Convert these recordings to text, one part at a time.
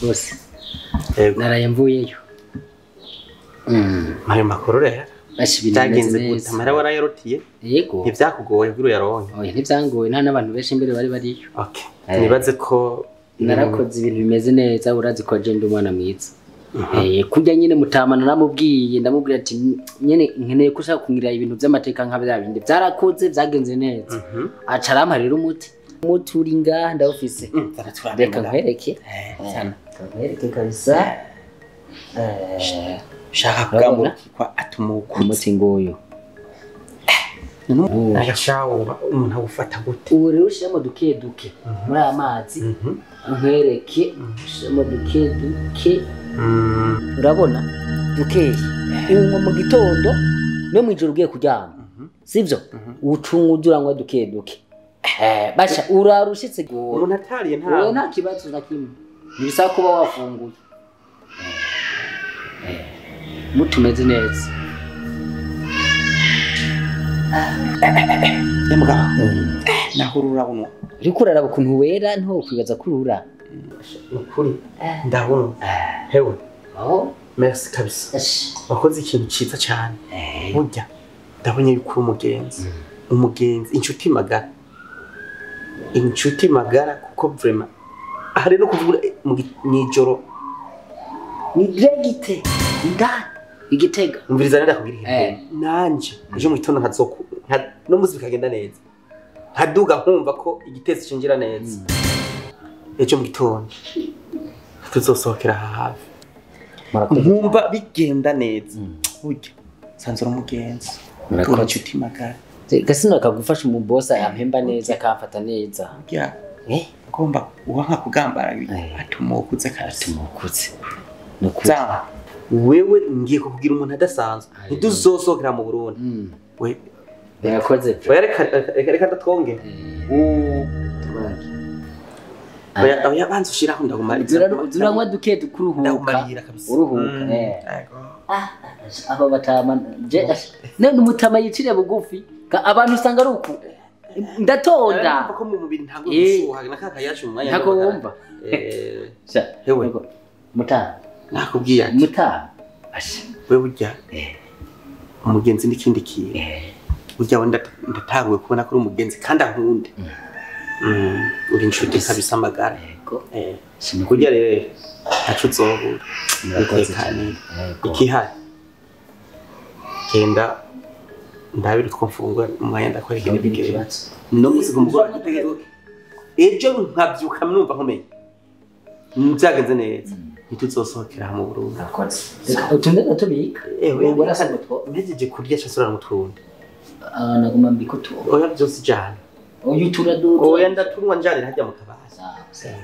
Bose naraye mvuyeyo. Ayo makuru rero byagenze gute? Amara warayarotiye? Yego. Ntivyakugoye kugira uyaronke? Oya, ntivyangoye, nta n'abantu benshi imbere bari bariyo. Okay. Nibaze ko narakoze ibintu bimeze neza, urazi ko je ndi umwana mwiza. Kurya nyine mutamana namubwiye, ndamubwira ati nyene nkeneye ko ushaka kungira ibintu by'amateka nka bya bindi. Byarakoze, byagenze neza. Aca arampa rero umuti. Umuti uri ngaha ndawufise. Reka nkwereke. Nkwereke kabisa. Shaka kugamurikwa atumukuze. Umuti nguyu. Agashawo umuntu awufata gute? Ubu rero ushiramo duke duke muri aya mazi. Nkwereke ushiramo duke duke. Urabona dukeye. Unywa mu gitondo no mwijoro ugiye kuryama. Sivyo? Ucunga uranywa duke duke. Basha urarushitse gose. Umuntu atariye nta. Nta kibazo na kimwe. Nibisaba kuba wafunguye. Mutumeze neza. Yamugabo. Nahurura uno. Uriko uraraba ukuntu wera nto kwibaza kurura. Ukuri ndabona. Hewe. Oh, merci kabisa. Wakoze ikintu ciza cyane. Burya ndabonye yuko uri umugenzi. Umugenzi, inshuti magara. Inshuti magara kuko vraiment hari no kuvuga mwijoro. Ni gregite ndani igitega. Umviriza nenda kubwira ikintu. Nanje ejo mu gitondo nkazoku no muzi bikagenda neza. Nkaduga nkumva ko igitezi cinjira neza. Ejo mu gitondo tuzosohokera hafi. Nkumva bigenda neza. Burya sanzura umugenzi. Murakoze. Inshuti magara. Gasino akagufasha mu boss ampemba neza akamfata neza. Burya ugomba uwanka kugambara atumukuze kabisa. Atumukuze. Nukuri. Wewe ngiye kukugira umuntu adasanzwe. Ntiduzosohokera mu Burundi. We birakoze. Oya reka reka ndatwonge. Oya oya banza ushiraho ndagumarira. Uranywa duke dukuruhuka. Ndagumarira kabisa. Uruhuka. Aba batama je none umutama yicire bugufi abantu usanga ari uku. Ndatonda. Ko mu mubiri ntabwo gushuha na kaka yacu umwanya. Ntako wumva. Hewe. Mutama. Nakubwiye ati mutama. Asha. We burya. Umugenzi n'ikindi kintu. Burya wenda ndatanguye kubona ko uri umugenzi kandi ankunde. Uri inshuti kabisa amagara. Yego. Kurya rero ntaco uzobura. Murakoze. Ikihari. Genda ndabira utwo mfungura umwanya ndakwereka ibigenda. No muzi kumugora ejo nkabyuka numva nkomeye. Byagenze neza. Ntituzosohokera mu Burundi. Urakoze. Utunde natubika. Ewe warasanga two. Mpejeje kurya shasura n'utundi. Ah naguma mbiko tu. Oya byose jana. Oya utura du. Oya ndatunwa njanira hajya mu kabasi. Sawa.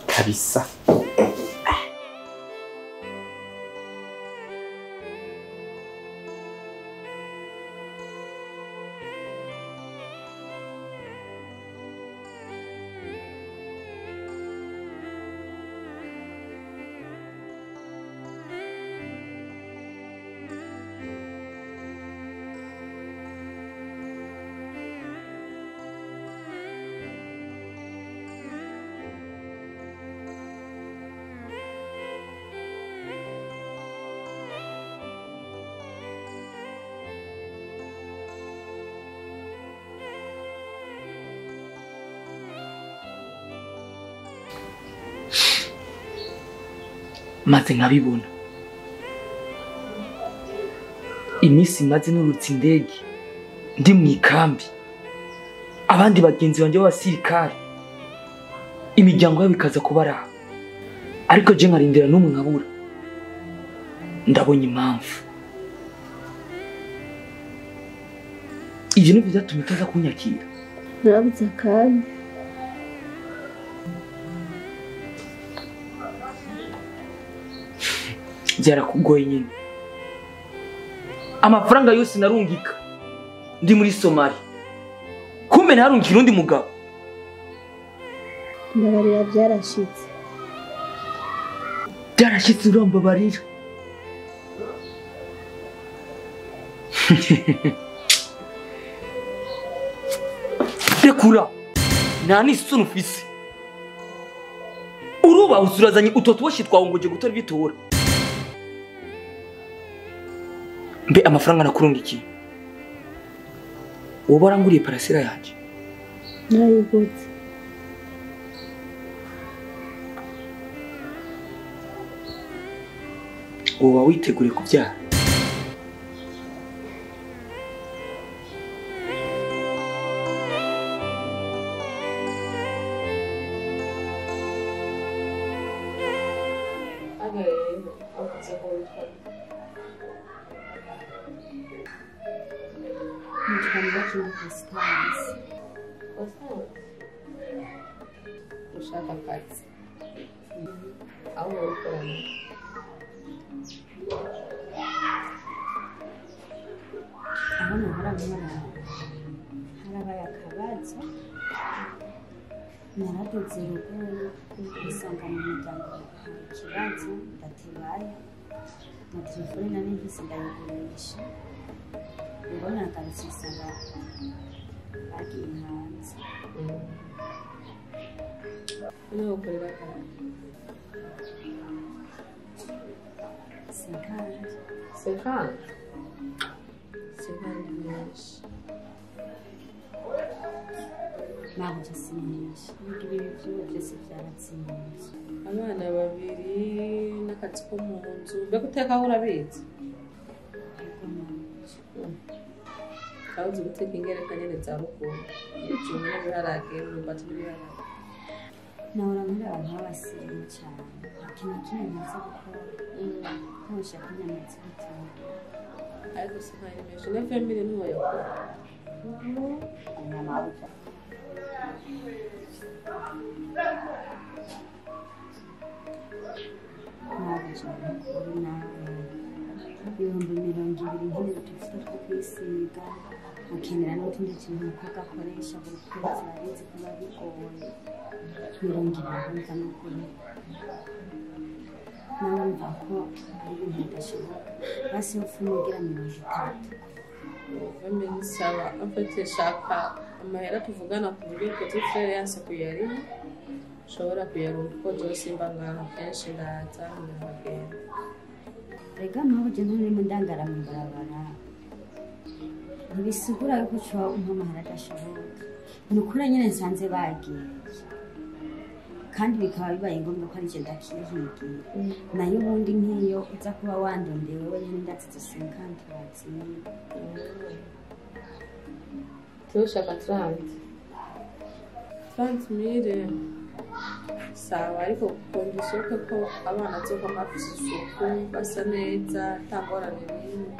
Kabisa. Maze nkabibona iminsi maze nurutse indege ndi mu ikambi abandi bagenzi banjye b'abasirikare imiryango yabo ikaza kubaraha ariko je nkarindira n'umwe nkabura ndabonye impamvu ivyo nivyo vyatumye utaza kunyakira. Narabuze akanya. Byarakugoye nyine. Amafaranga yose narungika ndi muri Somali kumbe narungikira undi mugabo. Ndabarira byarashitse. Byarashitse urambabarira. Rekura nta n'isoni ufise. Uruba usurazanye utwo tuboshi twawe ngo uje gutora ibitora. Mbe amafaranga nakurungikiye wowe waranguriye parasera yanje? Narayiguze. Woba witeguriye kubyara? Ushaka akazi aho ukorana aho nahora nkora harabaye akabazo naraduze ruguru nsanga mu muryango hari ikibazo ndatebayo na telefone nari mfise ndayigurisha rero nagarutse nsanga bagiye hanze. Noneho ukorera akazi sinkanje sinkanje sinkanje menshi ntabwo si menshi nubwo ibi byuba byose byaratsinze. Abana babiri n'akazi ko mu nzu mbega uteka aho urabizi? Aho uzi guteka ingereka nyine za ruguru ibijumba n'ibiharage imyumbati n'ibiharage. Nahora nkora abantu b'abasirimu cyane nta kintu na kimwe ntazi gukora ntushaka inyama z'ibitoki ariko si nkayo menshi na femire ntiwayakora inyama burya. Ntabwo kuri nawe 20,000 nkene utuvuta two kwisiga nkakenera n'utundi tuntu umukobwa akoresha buri kwezi urabizi ko biba bigoye 20 wumva n'ukuri nawe wumva ko ari ibintu bidashoboka basi upfuye ugira 30. Nsaba mfite shaka amahera tuvugana ku buryo petit frere yanse kuyariha nshobora kuyaronka kuko jewe simba ngaha kenshi ndaza nkagenda. Rega mpamvu nturimo ndangara mu ibarabara ntibisigura yuko ushobora umpa amahera adashoboka ni ukuri nyine nsanze bagiye kandi bikaba bibaye ngombwa ko ari je ndakihigira nayo ubundi nk'iyo uza kuba wandondeye wewe nyine ndazize cinquante waziye. Tushaka 30 mille. Sawa, ariko condition ko abana bazokoma bafise isuku, basa neza, ata ngorane n'imwe,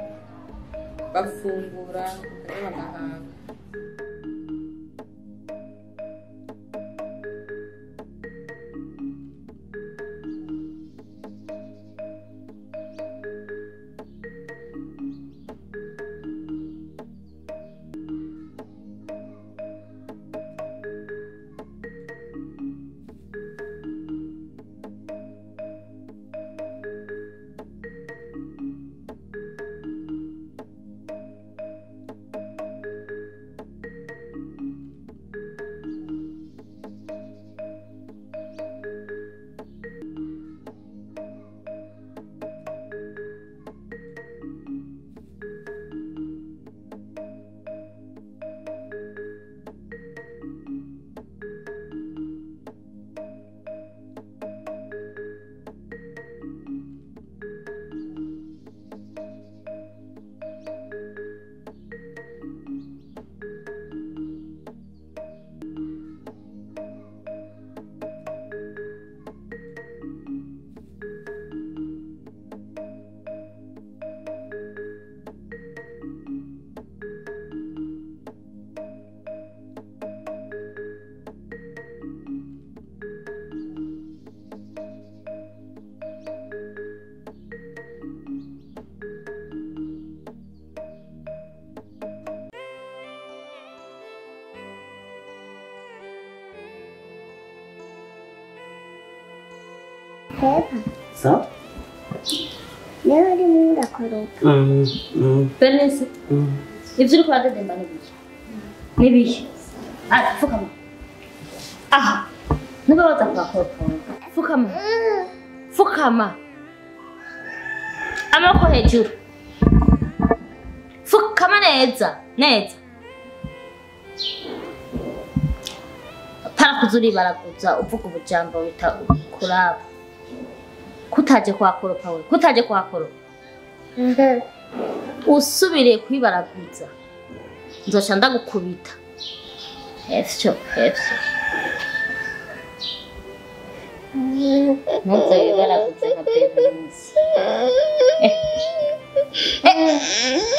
bafungura bakarya bagahaga. Peppa. Sa? Niba urimo urakoropa. Bernice, ibyo uri kuradedemba ni ibihe? Ni ibihe? Ah, pfukama. Aha. Niba waza kuhakoropa. Pfukama. Pfukama. Amaboko hejuru. Pfukama neza. Neza. Para kuza uribaraguza uvuga ubujambo bita kuraba. Kutaje kuhakoropa we. Kutaje kuhakoropa. Usubiriye kwibaraguza nzoca ndagukubita. Hefyo, hefyo. Ntuze wibaraguze nka Bernice.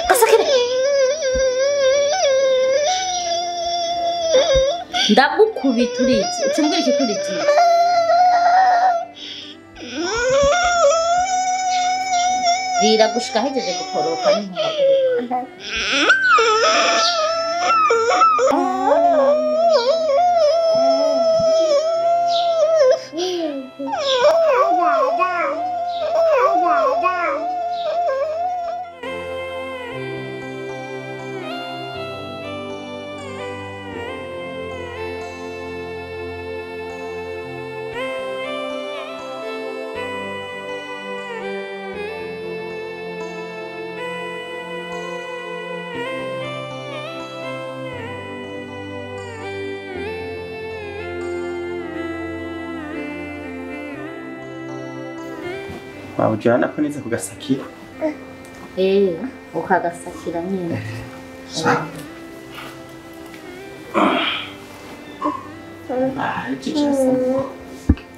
Gasakire. Ndagukubita urizi. Uca umbwira ikikurikiye. Rira gushika hejeje gukoropa n'inkubaguruka. Wabujyana ko nize kugasakira. Ukagasakira nyine.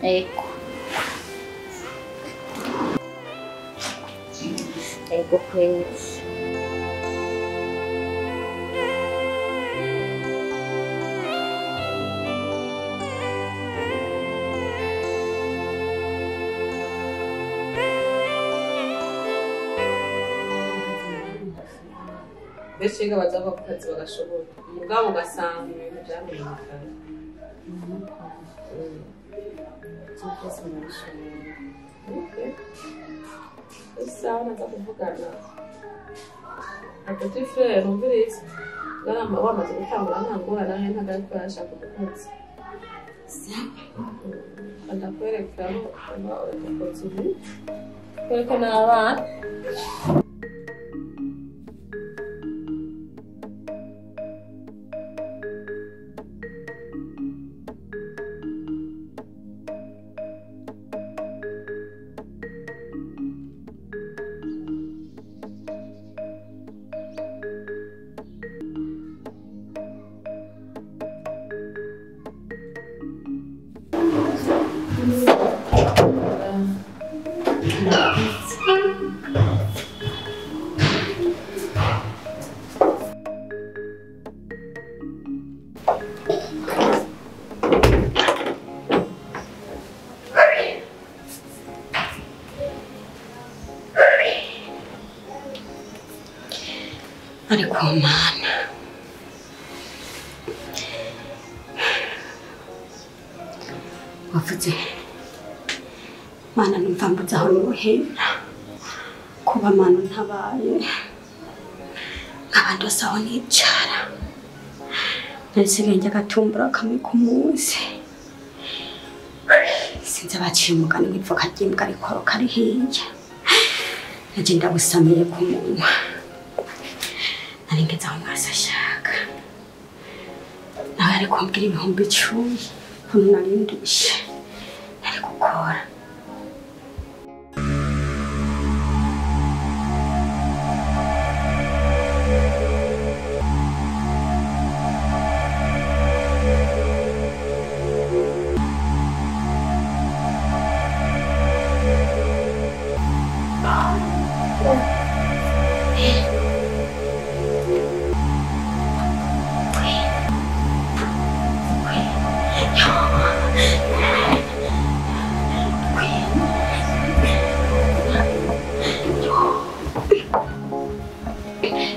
Ego. Ego kweli. Benshi biga baza ku kazi bagashobora, mugabo ugasanga ibintu byamenyekanye. Isaha naza kuvugana na petit frère numviriza wamaze gutangura nta ngorane ntabwo ariko yarashaka umukozi. Ndakwereka aho uba umukozi ubu kwereka n'abana. Ariko Mana, wavuze Mana, numva mbuze aho nuhera kuba Mana ntabaye nk'abandi bose aho nicara narisigaye njya agatumbura kamwe ku munsi. Sinzi abaciye umugani ngo ipfuka ry'imbwa rikoroka rihiye, naje ndabusamiye ku munwa, nari ngeze aho mwese ashaka nawe ari kumbwira 10,000 ukuntu nari ndushe nari gukora.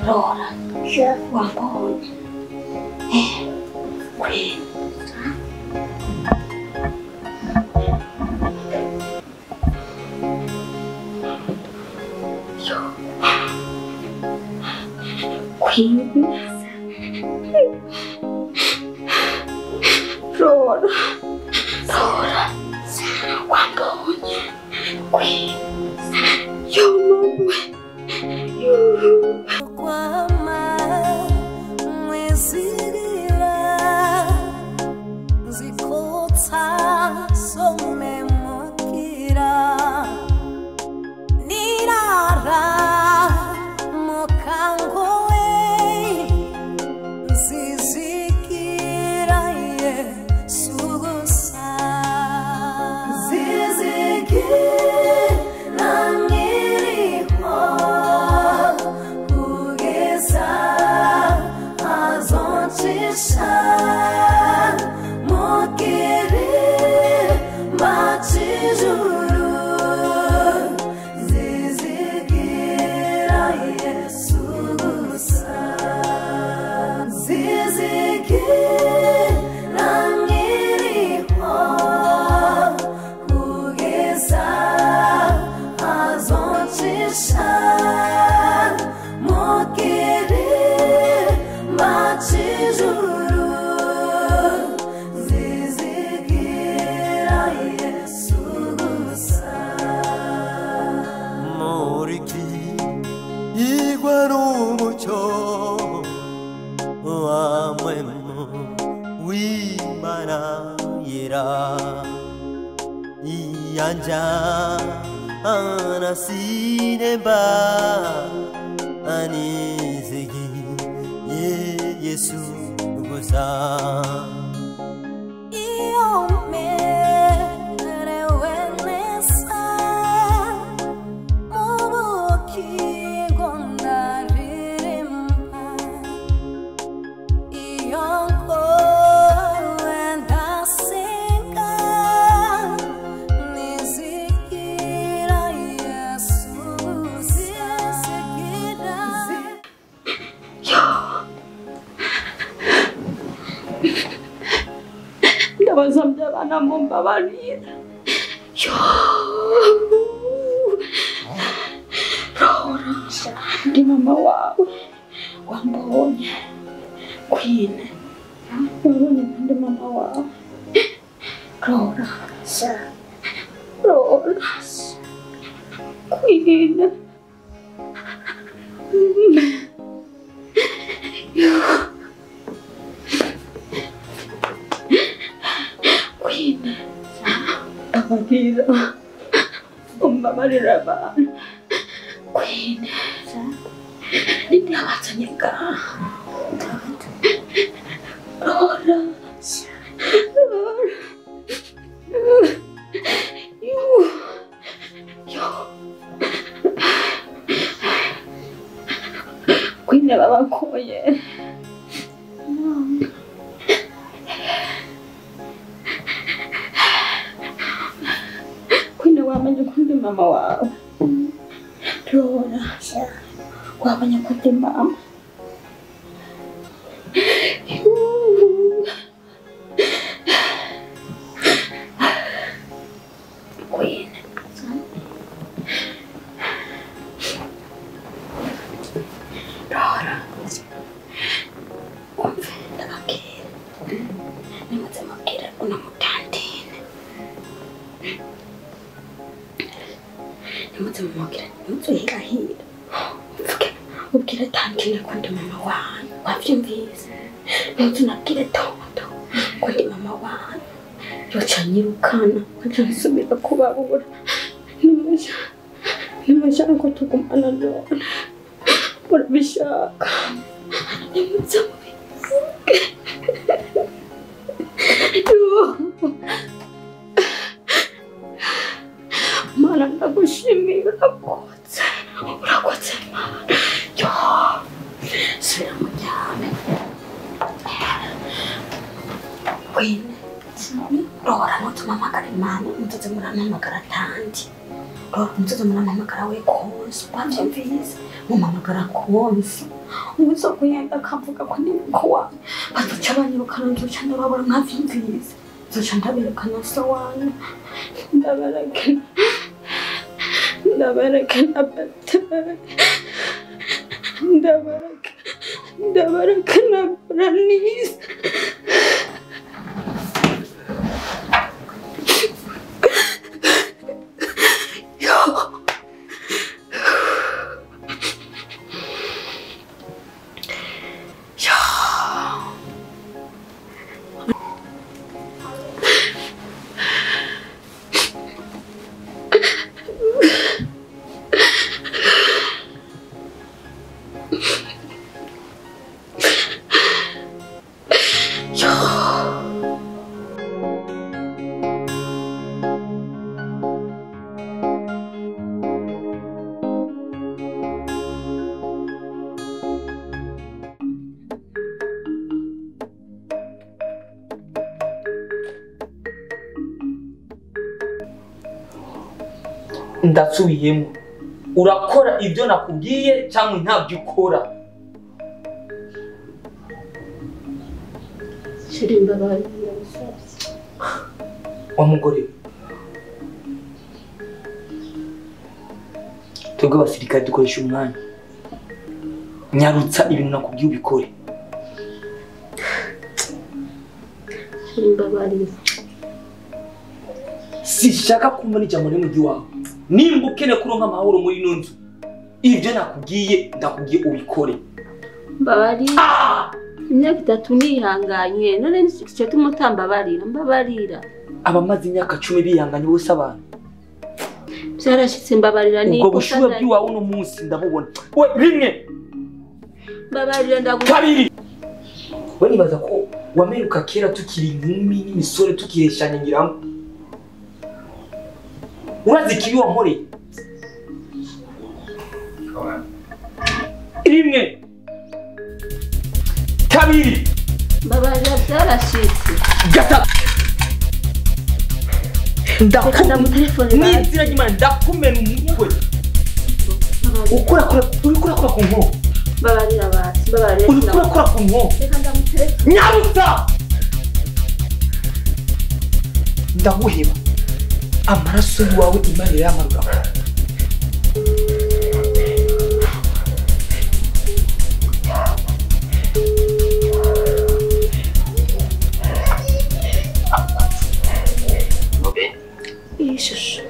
Rora, wambonye Queen. Queen. Rora, Rora, wambonye Queen. Yo mama. Ndabasabye abana mumbabarira. Rora, ndi mama wawe wambonye Queen, wabonye ndi mama wawe Rora, Rora, Queen. Queen, mbabarira, umbabarira abantu. Queen, ninde yabazanye ngaha? Rora, Rora, yo, Queen babakoye. Queen wamenye ko ndi mama wawe. Rora, wamenye ko ndi mama. Rora umve ndababwira nimuze mubwira uno mutantine nimuze mumubwira ntuzohirahira mvuge ubwire tantine ko ndi mama wanyu wavyumvise ntuzo tonto ko ndi mama wanyu yoca nyirukana nkaca nsubira kubabura nimushaka ko tugumana none murabishaka nimuze mubivuge Mana ndagushimiye urakoze urakoze Mana yo subira muryame wine Rora ntutumamagara Imana ntuze murampamagara tandi Rora ntuze murampamagara we konsa wavyumvise mumamagara konsa uza kuyenda akavuga ko ndi ko wanyu bazoca banyirukana nzoca ndababura mwavyumvise nzoca ndabirukana so wanyu ndabarekana ndabarekana batari ndabarekana Bernice. Ndasubiyemo urakora ibyo nakubwiye cyangwa ntabyo ukora Shiri mbabazi ndagusabye wa mugore twebwe abasirikare dukoresha umwanya nyarutsa ibintu nakubwiye ubikore Shiri mbabazi sishaka kumva n'ijambo rimwe ry'iwawe nimba ukeneye kuronka amahoro muri ino nzu ibyo nakubwiye ndakubwiye ubikore mbabarira imyaka 3 nihanganye none icyo tumutambabarira mbabarira abamaze imyaka 10 bihanganye bose abantu byarashitse mbabarira ni ubwo bushuwe bw'iwawe uno munsi ndabubona we rimwe mbabarira ndaguha kabiri we nibaza ko wameruka kera tukiri inkumi n'imisore tukireshanya ngiramo urazi ikibi wankoreye rimwe kabiri mbabarira byarashitse gatatu n'izina ry'Imana ndakumena umutwe uriko urakora ku nkoko mbabarira basi mbabarira uriko urakora ku nkoko nyarutsa ndaguheba amaraso yawe Imana irayamanura iyi shusho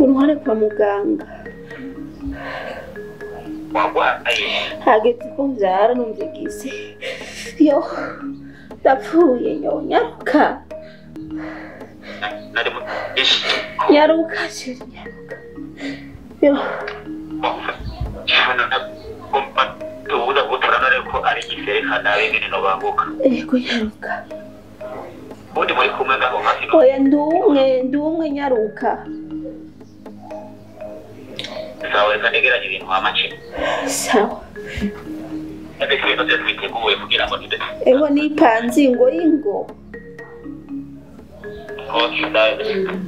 uruhare kwa muganga hageze ko mbyara numvise yo ndapfuye nyaruka nyaruka sheri nyaruka yo ego nyaruka oya ndumwe nyaruka sawa eho nipanze ingo ingo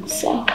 sawa